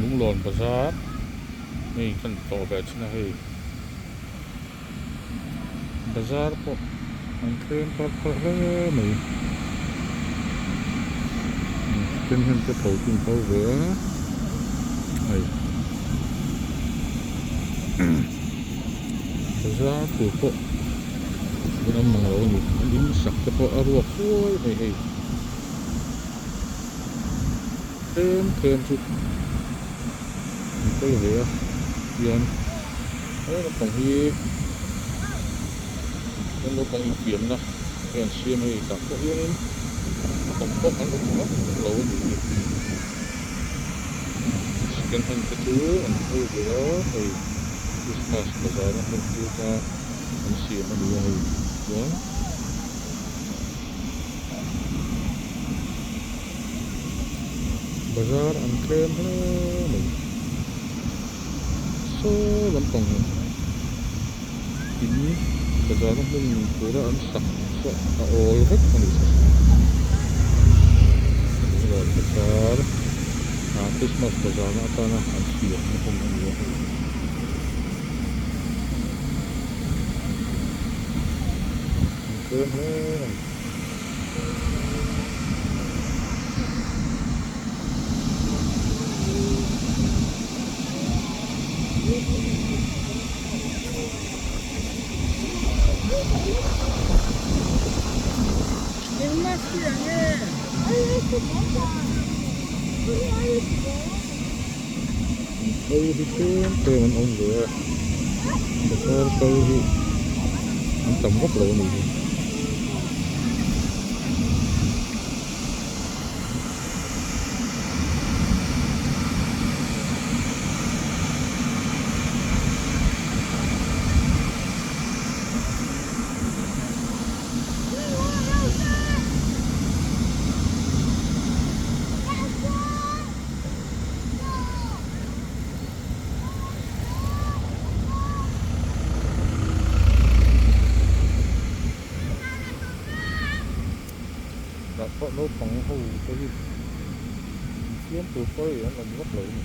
Lunglawn bazar hei kan tlawh ve thin a hei bazar pawh an tlem par pharh hle mai second hand te pho chu an pho ve a hei bazar tur pawh an awm mang lo a ni an in sak te pawh a ruak huai mai hei. Tlem tlem chu an kal ve a hian he naupang hi he naupang infiamna te an siam hei tah pawh hianin naupang pawh an awm vak lo a ni hi second hand te chu an kal ve a hei christmas bazar a hmun chu kha an siam a ni a hei chuan. Bazar an tlem hle mai saw lampang in bazar na hmun tura an sak saw a awl vek a ni lunglawn bazar ah christmas bazar na atana an siam na hmun a ni a hei. An tlem hle a ni. Kal hi tlem tlem an awm ve a motor kal hi an tam vak lo a nih hi. Dah pawh naupang ho te hi infiam tur pawh hi an awm vak lo a ni.